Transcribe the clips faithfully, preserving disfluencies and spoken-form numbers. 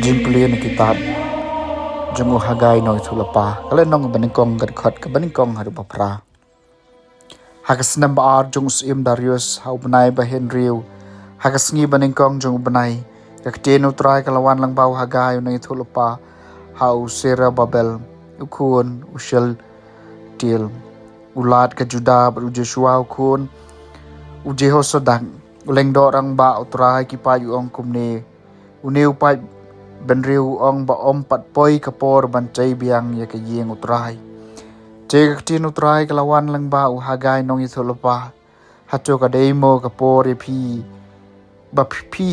Jingpule na kitab jong u Hagai nongïathuhlypa, ka lynnong ba nyngkong, ka dkhot kaba nyngkong haduh ba phra. Ha ka snem ba ar jong u syiem Darius, ha u bnai ba hynriew, ha ka sngi ba nyngkong jong u bnai, ka ktien U Trai ka la wan lyngba u Hagai u nongïathuhlypa ha u Serubabel u khun u Shealtiel, u lad ka Juda, bad u Joshua u khun u Jehosadak, u lyngdoh rangbah. U Trai ki paid u ong kumne: Une u paid bynriew u ong ba ym pat poi ka por ban tei biang ïa ka ïing U Trai. Te ka ktien U Trai ka la wan lyngba u Hagai nongïathuhlypa: Hato ka dei mo ka por ïa phi ba phi, phi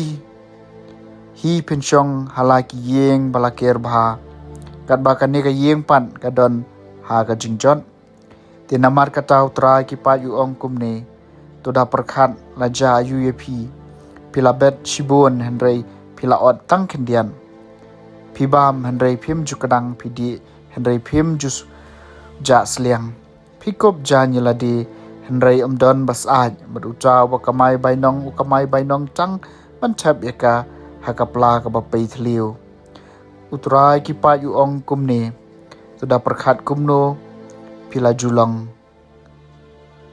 hi phin shong ha la ki ïing ba la ker bha, katba kane ka ïing pat ka don ha ka jingjot? Te namar kata U Trai ki paid u ong kumne: To da pyrkhat, la jia aïu ïa phi? Phi la bet shibun, hynrei phi la ot tang khyndiat. Phi bam, hynrei phim ju kdang; phi dih, hynrei phim ju jah sliang. Phi kup jaiñ ïa lade, hynrei ym don ba syaid; bad uta uba kamai bainong u kamai bainong tang ban thep ïa ka ha ka pla kaba pei thliew. U Trai ki paid u ong kumne: To da pyrkhat kumno phi la ju long.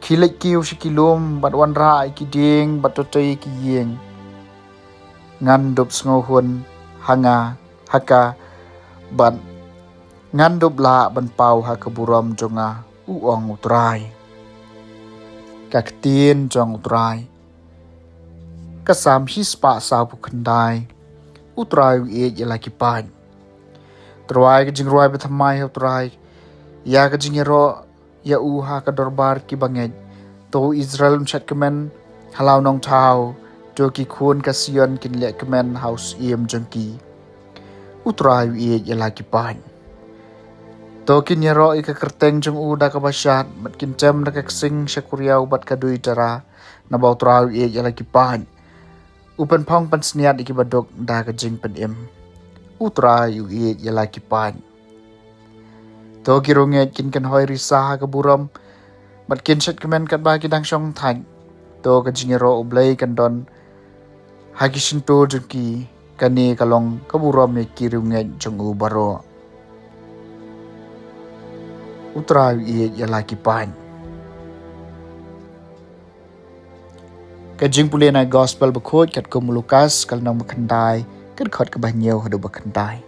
Khie leit kiew sha ki lum, bad wanrah ïa ki dieng, bad to tei ïa ki ïing. Ngan dup sngewhun ha nga, ha ka, bad ngan dup lah ban paw ha ka burom jong nga, u ong U Trai. Ka ktien jong U Trai. Ka Salm shispah sawphew khyndai. U Trai u ïeit ïa la ki paid. Trai, ka jingrwai bathymmai ha U Trai, ïa ka jingïaroh ïa u ha ka dorbar ki bangeit. To u Israel un shad kmen ha la u nongthaw, to ki khun ka Sion kin leh kmen ha u syiem jong ki. U Trai u ïeit ïa la ki paid. To kin ïaroh ïa ka kyrteng jong u da kaba shad, bad kin tem da ka ksing sha kuriaw bad ka duitara, naba U Trai u ïeit ïa la ki paid. U pynphong pynsngiat ïa kiba duk da ka jingpynim. U Trai u ïeit ïa la ki paid. To ki riewngeit kin kynhoi risa ha ka burom, bad kin shad kmen katba ki dang shong thait. To ka jingïaroh U Blei kan don ha ki shyntur jong ki. Kane ka long ka burom ïa ki riewngeit jong u baroh. U Trai u ïeit ïa la ki paid. Ka jingpule na Gospel Bakhuid katkum u Lukas, ka lynnong ba khyndai, ka dkhot kaba hynñiew haduh ba khyndai.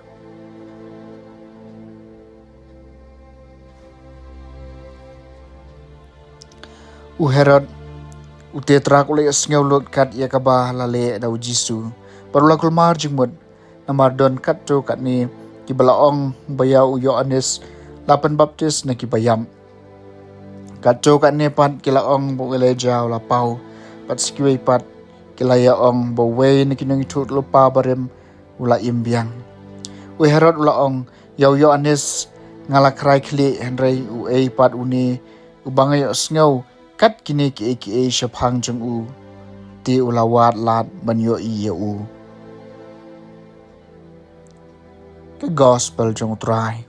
U Herod u Tetrak u la ïohsngew lut kat ïa kaba la leh da u Jisu, bad u la kulmar jingmut. Namar don katto katne kiba la ong ba ïa u Ïoannis la pynbaptis na ki baïap. Katto katne pat ki la ong ba u Elijah u la paw, bad sa kiwei pat ki la ïa ong ba uwei na ki nongïathuhlypa barim u la im biang. U Herod u la ong: Ïa u Ïoannis nga la khrai khlieh, hynrei uei pat une uba nga ïohsngew kat kine kiei kiei shaphang jong u? Te u la wad lad ban ïohi ïa u. Ka Gospel jong U Trai.